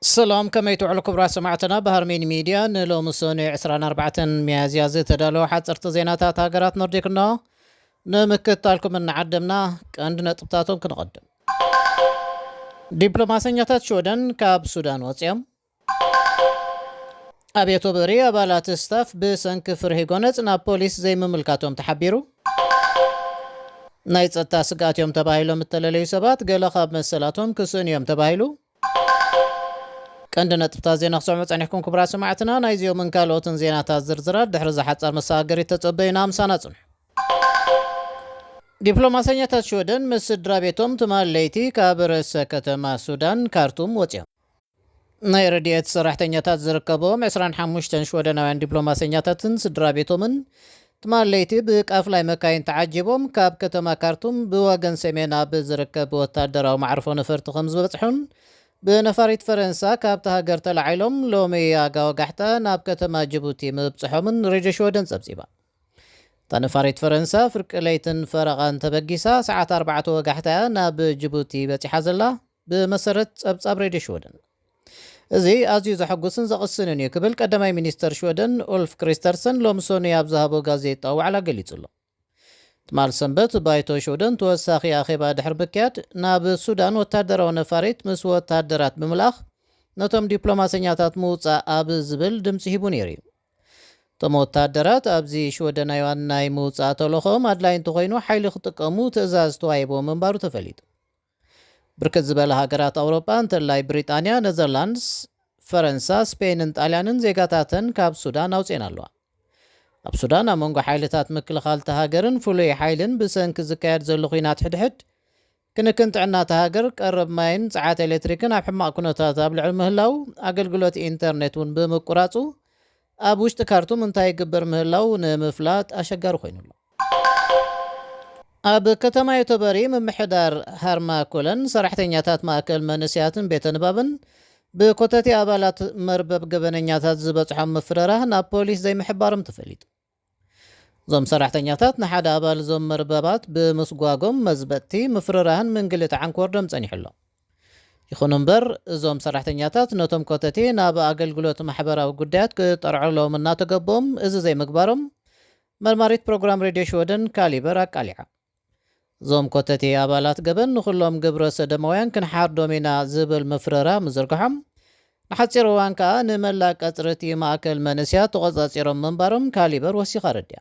ሰላም፣ ከመይ ትውዕሉ ክቡራት ሰማዕትና? ብሃርሜን ሚድያ ንሎሚ ሰኑይ ዕስራን ኣርባዕተን ሚያዝያ ዝተዳለወ ሓፀርቲ ዜናታት ሃገራት ኖርዲክ እንሆ። ንምክትታልኩም እናዓደምና ቀንዲ ነጥብታቶም ክንቐድም። ዲፕሎማሰኛታት ሽወደን ካብ ሱዳን ወፂኦም። ኣብ የቶበሪ ኣባላት ስታፍ ብሰንኪ ፍርሂ ጎነፅ ናብ ፖሊስ ዘይምምልካቶም ተሓቢሩ። ናይ ጸጥታ ስግኣት እዮም ተባሂሎም እተለለዩ ሰባት ገለ ካብ መሰላቶም ክስእኑ እዮም ተባሂሉ። ቀንዲ ነጥብታት ዜና ክሰምዑ ጸኒሕኩም ክቡራት ሰማዕትና። ናይዚኦምን ካልኦትን ዜናታት ዝርዝራት ድሕሪ ዝሓጻር መሰጋገሪት ተጸበዩና፣ ምሳና ጽንሑ። ዲፕሎማሰኛታት ሽወደን ምስ ስድራ ቤቶም ትማሊ ለይቲ ካብ ርእሰ ከተማ ሱዳን ካርቱም ወጺኦም። ናይ ረድኤት ሰራሕተኛታት ዝርከብዎም ዕስራን ሓሙሽተን ሽወደናውያን ዲፕሎማሰኛታትን ስድራ ቤቶምን ትማሊ ለይቲ ብቃፍላይ መካይን ተዓጂቦም ካብ ከተማ ካርቱም ብወገን ሰሜን ኣብ ዝርከብ ወታደራዊ መዕርፎ ነፈርቲ ከም ዝበጽሑን ብነፋሪት ፈረንሳ ካብቲ ሃገር ተላዒሎም ሎሚ ኣጋ ወጋሕታ ናብ ከተማ ጅቡቲ ምብጽሖምን ሬድዮ ሽወደን ጸብጺባ። እታ ነፋሪት ፈረንሳ ፍርቂ ለይትን ፈረቓን ተበጊሳ ሰዓት ኣርባዕተ ወጋሕታ እያ ናብ ጅቡቲ በጺሓ ዘላ፣ ብመሰረት ጸብጻብ ሬድዮ ሽወደን። እዚ ኣዝዩ ዘሐጉስን ዘቕስንን እዩ ክብል ቀዳማይ ሚኒስተር ሽወደን ኡልፍ ክሪስተርሰን ሎሚ ሰኑይ ኣብ ዝሃቦ ጋዜጣዊ ዋዕላ ገሊጹ ኣሎ። ትማል ሰንበት ባይቶ ሽወደን ተወሳኺ ኣኼባ ድሕሪ ምክያድ ናብ ሱዳን ወታደራዊ ነፋሪት ምስ ወታደራት ብምልኣኽ ነቶም ዲፕሎማሰኛታት ምውጻእ ኣብ ዝብል ድምጺ ሂቡ ነይሩ እዩ። እቶም ወታደራት ኣብዚ ሽወደናውያን ናይ ምውጻእ ተልእኾኦም ኣድላይ እንተኾይኑ ሓይሊ ክጥቀሙ ትእዛዝ ተዋሂብዎም ምንባሩ ተፈሊጡ። ብርክት ዝበለ ሃገራት ኣውሮጳ እንተላይ ብሪጣንያ፣ ኔዘርላንድስ፣ ፈረንሳ፣ ስፔንን ጣልያንን ዜጋታተን ካብ ሱዳን ኣውፅኤን ኣለዋ። ኣብ ሱዳን ኣብ መንጎ ሓይልታት ምክልኻል እታ ሃገርን ፍሉይ ሓይልን ብሰንኪ ዝካየድ ዘሎ ኲናት ሕድሕድ ክንክን ጥዕና እታ ሃገር ቀረብ ማይን ጸዓት ኤሌክትሪክን ኣብ ሕማቕ ኩነታት ኣብ ልዕሊ ምህላው ኣገልግሎት ኢንተርኔት እውን ብምቁራጹ ኣብ ውሽጢ ካርቱም እንታይ ይግበር ምህላው ንምፍላጥ ኣሸጋሪ ኮይኑ ኣሎ። ኣብ ከተማ ዮቶበሪ ምምሕዳር ሃርማ ኮለን ሰራሕተኛታት ማእከል መንእሰያትን ቤተ ንባብን ብኮተቴ ኣባላት መርበብ ገበነኛታት ዝበጽሖም ምፍርራህ ናብ ፖሊስ ዘይምሕባሮም ተፈሊጡ። እዞም ሰራሕተኛታት ንሓደ ኣባል እዞም መርበባት ብምስጓጎም መዝበጥቲ ምፍርራህን ምንግልታዕን ክወርዶም ጸኒሑ ኣሎ። ይኹን እምበር እዞም ሰራሕተኛታት ነቶም ኮተቴ ናብ ኣገልግሎት ማሕበራዊ ጉዳያት ክጠርዕሎም እናተገበኦም እዚ ዘይምግባሮም መርማሪት ፕሮግራም ሬድዮ ሽወደን ካሊበር ኣቃሊዓ። እዞም ኮተቴ ኣባላት ገበን ንኹሎም ግብረ ሰደማውያን ክንሓርዶም ኢና ዝብል ምፍረራ ምዝርግሖም ንሓፂር እዋን ከዓ ንመላእ ቀፅሪ እቲ ማእከል መንእስያት ተቆፃፂሮም ምንባሮም ካሊበር ወሲኻ ኣረዲኣ።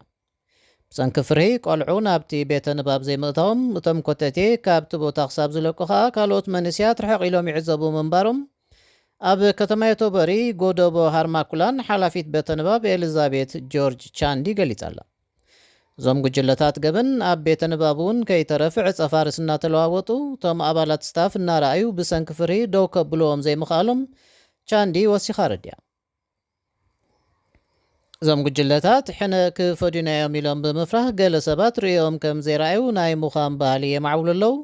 ብሰንኪ ፍርሂ ቆልዑ ናብቲ ቤተ ንባብ ዘይምእታዎም እቶም ኮተቴ ካብቲ ቦታ ክሳብ ዝለቁ ከዓ ካልኦት መንእስያት ርሕቕ ኢሎም ይዕዘቡ ምንባሮም ኣብ ከተማ ዮቶበሪ ጎደቦ ሃርማኩላን ሓላፊት ቤተ ንባብ ኤሊዛቤት ጆርጅ ቻንዲ ገሊጻ ኣላ። እዞም ጉጅለታት ገበን ኣብ ቤተ ንባብ እውን ከይተረፈ ዕጸ ፋርስ እናተለዋወጡ እቶም ኣባላት ስታፍ እናረኣዩ ብሰንኪ ፍርሂ ደው ከብልዎም ዘይምኽኣሎም ቻንዲ ወሲኻ ኣረዲኣ። እዞም ጉጅለታት ሕነ ክፈድዩና እዮም ኢሎም ብምፍራህ ገለ ሰባት ርእዮም ከም ዘይረኣዩ ናይ ምዃን ባህሊ የማዕብሉ ኣለዉ።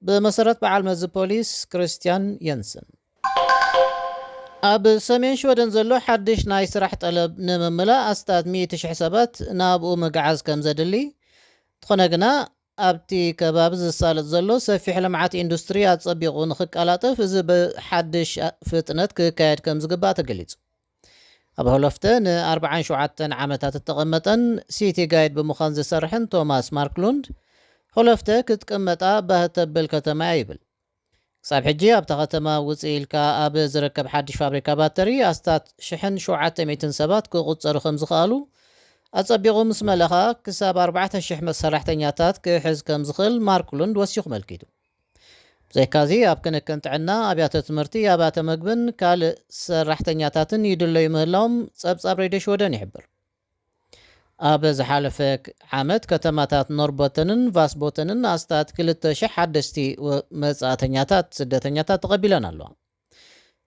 ብመሰረት በዓል መዚ ፖሊስ ክርስቲያን የንስን። ኣብ ሰሜን ሽወደን ዘሎ ሓድሽ ናይ ስራሕ ጠለብ ንምምላእ ኣስታት ሚእቲ ሽሕ ሰባት ናብኡ ምግዓዝ ከም ዘድሊ፣ እንተኾነ ግና ኣብቲ ከባቢ ዝሳለጥ ዘሎ ሰፊሕ ልምዓት ኢንዱስትሪ ኣጸቢቑ ንኽቀላጠፍ እዚ ብሓድሽ ፍጥነት ክካየድ ከም ዝግባእ ተገሊጹ። ኣብ ሆለፍተ ን ኣርባዓን ሸውዓተን ዓመታት እተቐመጠን ሲቲ ጋይድ ብምዃን ዝሰርሕን ቶማስ ማርክሉንድ፣ ሆለፍተ ክትቅመጣ ባህ ተብል ከተማ እያ ይብል። ክሳብ ሕጂ ኣብታ ከተማ ውፅእ ኢልካ ኣብ ዝርከብ ሓድሽ ፋብሪካ ባተሪ ኣስታት ሽሕን ሸውዓተ ሚእትን ሰባት ክቑፀሩ ከም ዝኽኣሉ ኣፀቢቑ ምስ መለኻ ክሳብ ኣርባዕተ ሽሕ ሰራሕተኛታት ክሕዝ ከም ዝኽእል ማርክሉንድ ወሲኹ መልኪቱ። ብዘይካዚ ኣብ ክንክን ጥዕና፣ ኣብያተ ትምህርቲ፣ ኣብያተ ምግብን ካልእ ሰራሕተኛታትን ይድለዩ ምህላዎም ጸብጻብ ሬድዮ ሽወደን ይሕብር። ኣብ ዝሓለፈ ዓመት ከተማታት ኖርቦተንን ቫስቦተንን ኣስታት ክልተ ሽሕ ሓደስቲ መጻእተኛታት ስደተኛታት ተቐቢለን ኣለዋ።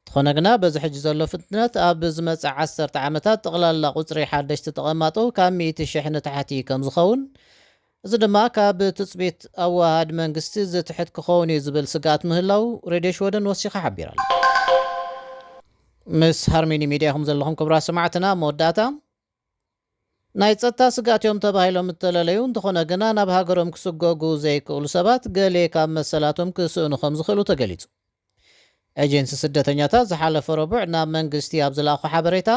እንተኾነ ግና በዚ ሕጂ ዘሎ ፍጥነት ኣብ ዝመጽእ ዓሰርተ ዓመታት ጠቕላላ ቁጽሪ ሓደሽቲ ተቐማጦ ካብ ሚእቲ ሽሕ ንታሕቲ ከም ዝኸውን፣ እዚ ድማ ካብ ትጽቢት ኣወሃሃዲ መንግስቲ ዝትሕት ክኸውን እዩ ዝብል ስግኣት ምህላው ሬድዮ ሽወደን ወሲኻ ሓቢራ ኣላ። ምስ ሃርሚኒ ሚድያ ኢኹም ዘለኹም ክቡራት ሰማዕትና። መወዳእታ ናይ ጸጥታ ስግኣት እዮም ተባሂሎም እተለለዩ እንተኾነ ግና ናብ ሃገሮም ክስጎጉ ዘይክእሉ ሰባት ገሌ ካብ መሰላቶም ክስእኑ ከም ዝኽእሉ ተገሊጹ። ኤጀንሲ ስደተኛታት ዝሓለፈ ረቡዕ ናብ መንግስቲ ኣብ ዝለኣኾ ሓበሬታ፣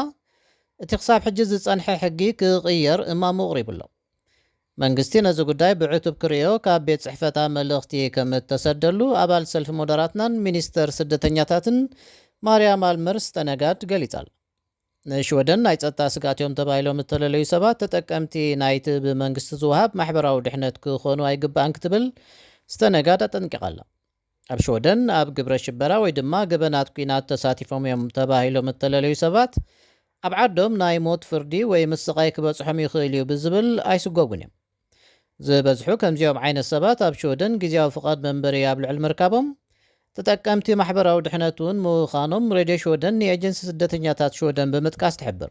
እቲ ክሳብ ሕጂ ዝጸንሐ ሕጊ ክቕየር እማሙ ኣቕሪቡ ኣሎ። መንግስቲ ነዚ ጉዳይ ብዕቱብ ክርእዮ ካብ ቤት ጽሕፈታ መልእኽቲ ከም እተሰደሉ ኣባል ሰልፊ ሞደራትናን ሚኒስተር ስደተኛታትን ማርያ ማልመር ስተነጋድ ገሊጻ ኣላ። ንሽወደን ናይ ጸጥታ ስግኣት እዮም ተባሂሎም እተለለዩ ሰባት ተጠቀምቲ ናይቲ ብመንግስቲ ዝወሃብ ማሕበራዊ ድሕነት ክኾኑ ኣይግባእን ክትብል ስተነጋድ ኣጠንቂቓ ኣላ። ኣብ ሽወደን ኣብ ግብረ ሽበራ ወይ ድማ ገበናት ኲናት ተሳቲፎም እዮም ተባሂሎም እተለለዩ ሰባት ኣብ ዓዶም ናይ ሞት ፍርዲ ወይ ምስቓይ ክበጽሖም ይኽእል እዩ ብዝብል ኣይስጎጉን እዮም። ዝበዝሑ ከምዚኦም ዓይነት ሰባት ኣብ ሽወደን ግዜያዊ ፍቓድ መንበሪ ኣብ ልዕሊ ምርካቦም ተጠቀምቲ ማሕበራዊ ድሕነት እውን ምዃኖም ሬድዮ ሽወደን ንኤጀንሲ ስደተኛታት ሽወደን ብምጥቃስ ትሕብር።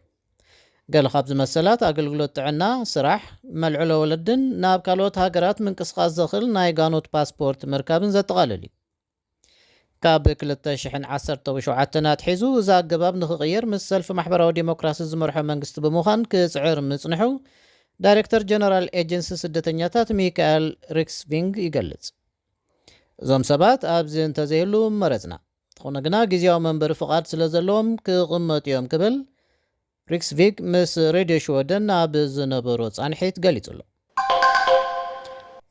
ገለ ካብ ዝመሰላት ኣገልግሎት ጥዕና፣ ስራሕ፣ መልዕሎ ወለድን ናብ ካልኦት ሃገራት ምንቅስቓስ ዘኽእል ናይ ጋኖት ፓስፖርት ምርካብን ዘጠቓልል እዩ። ካብ ክልተ ሽሕን ዓሰርተ ሸውዓተን ኣትሒዙ እዚ ኣገባብ ንኽቕየር ምስ ሰልፊ ማሕበራዊ ዴሞክራሲ ዝመርሖ መንግስቲ ብምዃን ክጽዕር ምጽንሑ ዳይሬክተር ጀነራል ኤጀንሲ ስደተኛታት ሚካኤል ሪክስቪንግ ይገልጽ። እዞም ሰባት ኣብዚ እንተዘይህሉ መረጽና፣ እንተኾነ ግና ግዜያዊ መንበሪ ፍቓድ ስለ ዘለዎም ክቕመጡ እዮም ክብል ሪክስቪግ ምስ ሬድዮ ሽወደን ኣብ ዝነበሮ ጻንሒት ገሊጹ ኣሎ።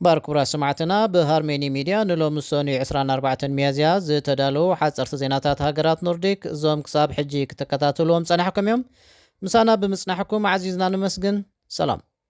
ባር ክቡራት ሰማዕትና፣ ብሃርሜኒ ሚድያ ንሎሚ ሰኑይ ዕስራን ኣርባዕተን ሚያዝያ ዝተዳለዉ ሓጸርቲ ዜናታት ሃገራት ኖርዲክ፣ እዞም ክሳብ ሕጂ ክትከታተልዎም ጸናሕኩም እዮም። ምሳና ብምጽናሕኩም ኣዕዚዝና ነመስግን። ሰላም።